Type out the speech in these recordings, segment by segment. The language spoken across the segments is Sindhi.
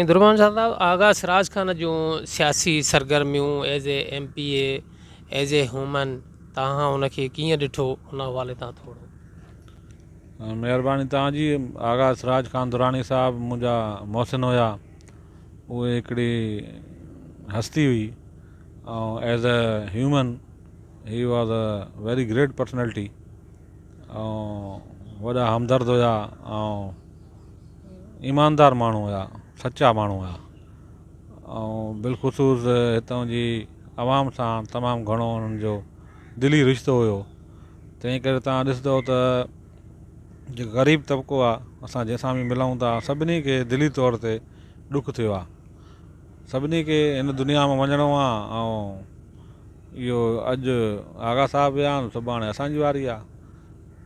درمان شاهه صاحب آغا سراج خان جون سياسي سرگرميون as a M P A as a human توهان ان کي ڪيئن ڏٺو ان حوالي تان ٿورو. مهرباني توهان جي آغا سراج خان دراني صاحب منهنجا محسن هيا اهي هڪڙي هستي هئي ۽ as a human he was a very great personality ۽ وڏا همدرد هيا ۽ ايماندار ماڻهو هيا سچا ماڻهو هيا ۽ بالخصوص هتان جي عوام سان تمام گهڻو انهن جو دلي رشتو هيو تنهن ڪري توهان ڏسندو ته جيڪو غريب طبقو آهي اسان جنهن سان به ملون ٿا سڀني کي دلي طور تي ڏک ٿيو آهي سڀني کي هن دنيا مان وڃڻو آهي ۽ اهو اڄ آغا صاحب ويا آهن سڀاڻي اسان جي واري آهي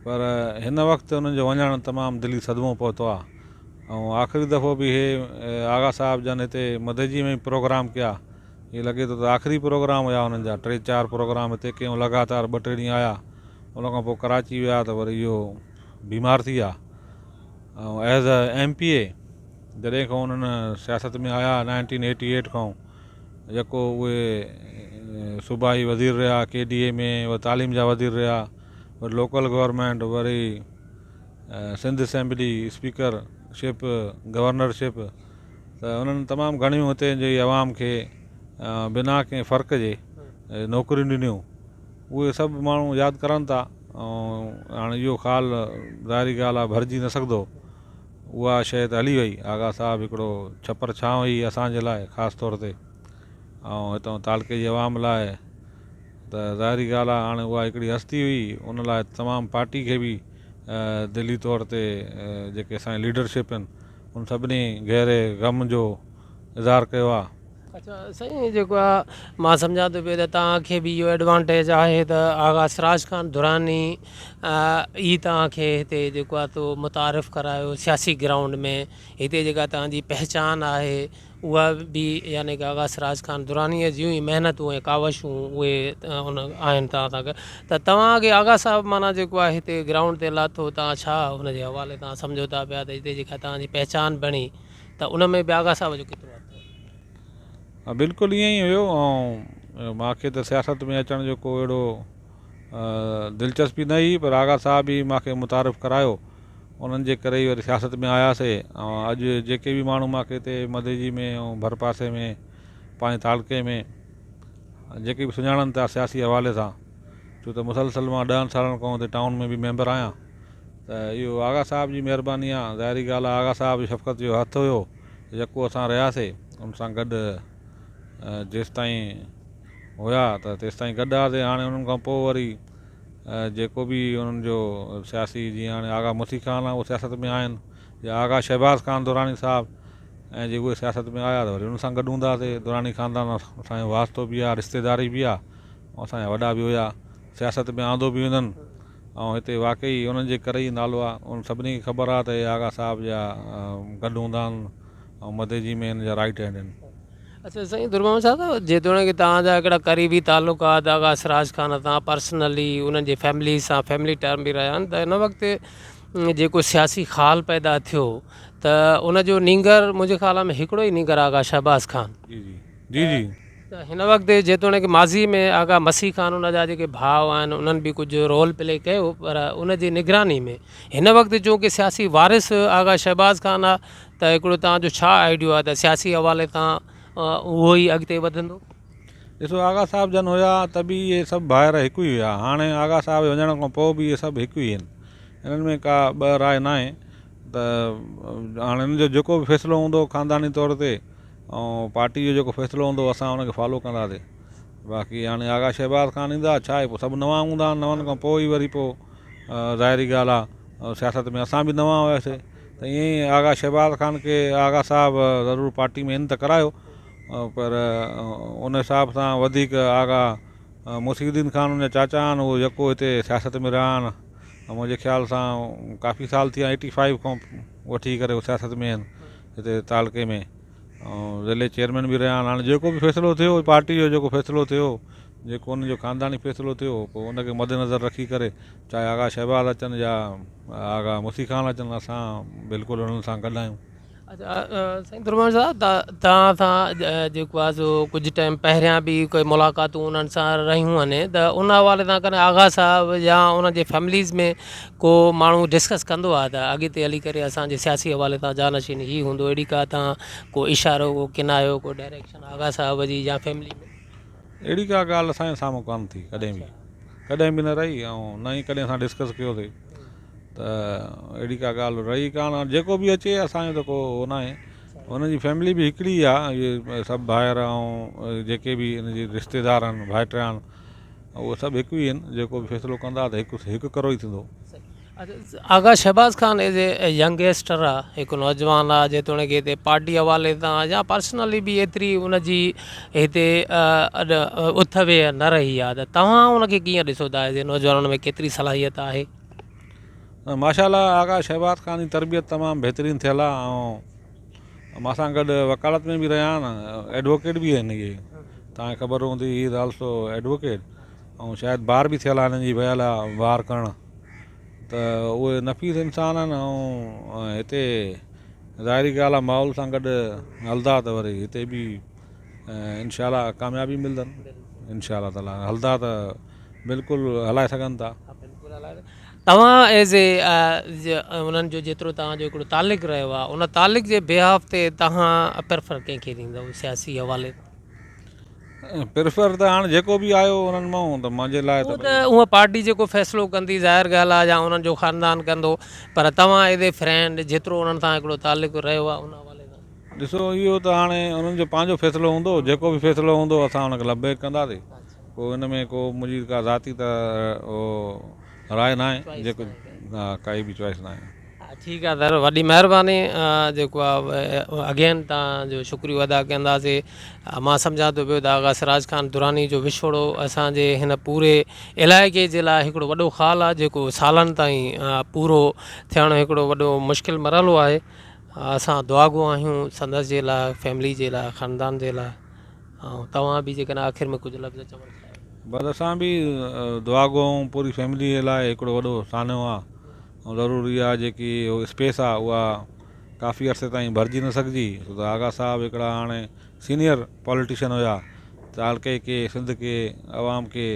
پر هن وقت انهن جو وڃڻ تمام دلي صدمو پهتو آهي ۽ آخري دفعو به هي آغا صاحب جن هتي مدئجي ۾ پروگرام ڪيا هي لڳي ٿو ته آخري پروگرام هيا انهن جا ٽي چار پروگرام هتي ڪيون لڳاتار ٻه ٽي ڏينهن آيا ان کان پوء ڪراچي ويا ته وري اهو بيمار ٿي ويا ۽ ايز اي ايم پي اي جڏهن کان انهن سياست ۾ آيا نائنٽين ايٽي ايٽ کان جيڪو اهي صوبائي وزير رهيا ڪي ڊي اي ۾ وري تعليم جا وزير رهيا وري لوڪل گورنمينٽ وري Sindh assembly speaker ship governor ship ته انهن تمام گهڻيون هتي جي عوام کي بنا ڪنهن فرق جي نوڪريون ڏنيون اهي سڀ ماڻهو ياد ڪرن ٿا ۽ هاڻي اهو خال ظاهري ڳالهه آهي ڀرجي نه سگهندو اها شيء ته هلي وئي. آغا صاحب هڪڙو ڇپر ڇانو هئي اسان جي لاء خاص طور تي ۽ هتان تعلقي جي عوام لاء ته ظاهري ڳالهه آهي هاڻي اها هڪڙي هستي هئي ان لاء تمام پارٽي کي به دلي طور تي جيڪي اسان جي ليڊرشپ آهن ان سڀني گهري غم جو اظهار ڪيو آهي. اڇا سائين جيڪو آ مان سمجهان ٿو پيو ته توهان کي به اهو ايڊوانٽيج آهي ته آغا سراج خان دراني ئي توهان کي هتي جيڪو آ تو متعارف ڪرايو سياسي گرائونڊ ۾ هتي جيڪا توهان جي پهچان آهي اها به يعني ڪه آغا سراج خان دراني جون ئي محنتون ۽ ڪاوشون اهي ان آهن توهان سان گڏ ته توهان کي آغا صاحب معنيٰ جيڪو آهي هتي گرائونڊ تي لاٿو توهان ڇا ان جي حوالي تان سمجهو ٿا پيا ته هتي جيڪا توهان جي پهچان بڻي ته ان ۾ به آغا صاحب جو ڪيترو هٿ هو؟ ها بلڪل ائين ئي هيو ۽ مان کي ته سياست ۾ اچڻ جو ڪو اهڙو دلچسپي نه هئي پر آغا صاحب ئي مان کي متعارف ڪرايو انهن جي ڪري ئي وري سياست ۾ آياسي ۽ اڄ جيڪي به ماڻهو مان کي هتي مديجي ۾ ۽ ڀرپاسي ۾ پنهنجي تعلقي ۾ جيڪي به سڃاڻن ٿا سياسي حوالي سان ڇو ته مسلسل مان ڏهن سالن کان هتي ٽائون ۾ به ميمبر آهيان ته اهو آغا صاحب جي مهرباني آ، ظاهري ڳالهه آ آغا صاحب جو شفقت جو هٿ هيو يڪو اسان رهياسي ان سان گڏ جيستائين هيا ته تيستائين گڏ هئاسي هاڻي انهن کان پوء وري جيڪو به انهن جو سياسي جيئن هاڻي آغا مسيح خان آ اهو سياست ۾ آهن يا آغا شهباز خان دراني صاحب ۽ جي اهي سياست ۾ آيا ته وري انهن سان گڏ هونداسي دراني خاندان سان اسان جو واسطو به آ رشتيداري به آ ۽ اسان جا وڏا به هيا سياست ۾ آندو به انهن ۽ هتي واقعي انهن جي ڪري ئي نالو آ انهن سڀني کي خبر آ ته اهي آغا صاحب جا گڏ هوندا آهن ۽ مديجي ۾ هن جا رائيٽ هينڊ آهن. اڇا سائين درمحمد صاحب جيتوڻيڪ توهان جا هڪڙا قريبي تعلقات آغا سراج خان سان پرسنلي انهن جي فيملي سان فيملي ٽرم به رهيا آهن ته هن وقت جيڪو سياسي خال پيدا ٿيو ته ان جو نينگر منهنجي خيال ۾ هڪڙو ئي نينگر آغا شهباز خان جي جي جي جي. ته هن وقت جيتوڻيڪ ماضي ۾ آغا مسيح خان ان جا جيڪي ڀاء آهن انهن به ڪجهه رول پلي ڪيو پر ان جي نگراني ۾ هن وقت چونڪه سياسي وارث آغا شهباز خان آهي ته هڪڙو توهان جو ڇا آئيڊيو آهي ته سياسي حوالي تان اهو ئي اڳتي وڌندو؟ ڏسو آغا صاحب جن هيا ته به اهي سڀ ڀائر هڪ ئي هيا هاڻي آغا صاحب جي وڃڻ کان پوء به اهي سڀ هڪ ئي آهن انهن ۾ ڪا ٻه راء ناهي ته هاڻي انهن جو جيڪو به فيصلو هوندو خانداني طور تي ۽ پارٽي جو جيڪو فيصلو هوندو اسان ان کي فالو ڪنداسي باقي هاڻي آغا شهباز خان ايندا ڇا آهي پوء سڀ نوان هوندا نون کان پوء ئي وري پوء ظاهري ڳالهه آهي سياست ۾ اسان به نوان هياسي ته ائين ئي آغا شهباز خان کي آغا صاحب ضرور پارٽي ۾ ان ته ڪرايو پر ان حساب سان وڌيڪ آغا مسيح الدين خان ان جا چاچا آهن اهو يڪو هتي سياست ۾ رهيا آهن منهنجي خيال سان ڪافي سال ٿي ويا ايٽي فائيو کان وٺي ڪري سياست ۾ آهن هتي تعلقي ۾ ۽ ضلعي چيئرمين به رهيا آهن هاڻي جيڪو به فيصلو ٿيو پارٽي جو جيڪو فيصلو ٿيو جيڪو ان جو خانداني فيصلو ٿيو پوء ان کي مد نظر رکي ڪري چاهي آغا شهباز اچن يا آغا مسيح خان اچن اسان بلڪل انهن سان گڏ آهيون. اچا سائين درمان صاحب توهان سان جيڪو آهي سو ڪجهه ٽائيم پهريان به ڪوئي ملاقاتون انهن سان رهيون آهن ته ان حوالي سان ڪڏهن آغا صاحب يا انهن جي فيمليز ۾ ڪو ماڻهو ڊسڪس ڪندو آهي ته اڳتي هلي ڪري اسان جي سياسي حوالي سان جانشين هي هوندو اهڙي ڪا توهان ڪو اشارو ڪو ڪنايو ڪو ڊائريڪشن آغا صاحب جي يا فيملي ۾؟ اهڙي ڪا ڳالهه اسان جي سامهون ڪانه ٿي ڪڏهن به ڪڏهن به نه رهي ۽ نه ئي ڪڏهن اسان ڊسڪس ڪيوسي ته اهڙي ڪا ڳالهه رهي ڪانه جيڪو به اچي اسان جو ته ڪو هو ناهي هن جي فيملي به هڪڙي ئي آهي اهي سڀ ڀائر ۽ جيڪي به هن جي رشتيدار آهن ڀائٽيا آهن اهي سڀ هڪ ئي آهن جيڪو به فيصلو ڪندا ته هڪ هڪ ڪرو ئي ٿيندو. Agha Shahbaz Khan as a youngster آ هڪ نوجوان آ جيتوڻيڪ هتي پارٽي حوالي سان يا پرسنلي به ايتري ان جي هتي اٿ ويهه نه رهي آ ته توهان ان کي ڪيئن ڏسو ٿا ايز اي نوجوان ان ۾ ڪيتري صلاحيت آهي. ماشاء الله آغا شهباز خان جي تربيت تمام بهترين ٿيل آ ۽ مان سان گڏ وڪالت ۾ به رهيا آهن ايڊووڪيٽ به آهن اهي توهان کي خبر هوندي هي از آلسو ايڊووڪيٽ ۽ شايد بار به ٿيل آ هنن جي ويل آ بار ڪرڻ ته اهي نفيس انسان آهن ۽ هتي ظاهري ڳالهه آ ماحول سان گڏ هلندا ته وري هتي به انشاء الله ڪاميابي ملندن انشاء الله تعالي هلندا ته بلڪل هلائي سگهن ٿا. توهان ايز اي انهن جو جيترو توهان جو هڪڙو تعلق رهيو آهي ان تعلق جي بيهاف تي توهان پريفر ڪنهن کي ڏيندؤ سياسي حوالي سان؟ پريفر ته هاڻ جيڪو به آيو انهن مان ته منهنجي لاء ته اها پارٽي جيڪو فيصلو ڪندي ظاهر ڳالهه آهي يا انهن جو خاندان ڪندو پر توهان ايز اي فرينڊ جيترو انهن سان هڪڙو تعلق رهيو آهي ان حوالي سان. ڏسو اهو ته هاڻي انهن جو پنهنجو فيصلو هوندو جيڪو به فيصلو هوندو اسان ان کي لبيڪ ڪنداسين پوء ان ۾ ڪو منهنجي ڪا ذاتي ته راء ناهي جيڪو ها ڪائي به چوائس ناهي. ٺيڪ آ سر وڏي مهرباني جيڪو آ اگين تان جو شڪريو ادا ڪنداسي مان سمجهان ٿو پيو ته آغا سراج خان دراني جو وڇوڙو اسان جي هن پوري علائقي جي لاء هڪڙو وڏو خال آ جيڪو سالن تائين پورو ٿيڻ هڪڙو وڏو مشڪل مرحلو آهي اسان دعاگو آهيون سندس جي لاء فيملي جي لاء خاندان جي لاء ۽ توهان به جيڪڏهن آخر ۾ ڪجهه لفظ چوڻ چاهيو. بس اسان به دعاگو آهيون پوري فيملي جي لاء هڪڙو وڏو سانحو آ ۽ ضرور اها جيڪي اسپيس آ اها ڪافي عرصي تائين ڀرجي نه سگهجي ڇو ته آغا صاحب هڪڙا هاڻي سينيئر پاليٽيشن هيا تعلقي کي سنڌ کي عوام کي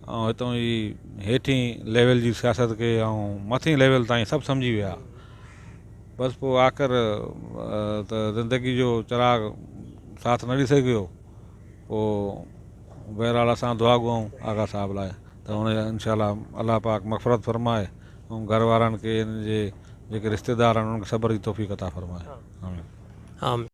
۽ هتون جي هيٺين ليول جي سياست کي ۽ مٿين ليول تائين سڀ سمجهي ويا بس پوء آخر ته زندگي جو چراغ ساٿ نه ڏئي سگهيو پوء بهرحال اسان دعا گو آهيون آغا صاحب لاء ته هن جا انشاء الله الله پاڪ مغفرت فرمائي ۽ گهر وارن کي هن جي جيڪي رشتيدار آهن انهن کي صبر جي توفيق عطا فرمائي آمين. آمين.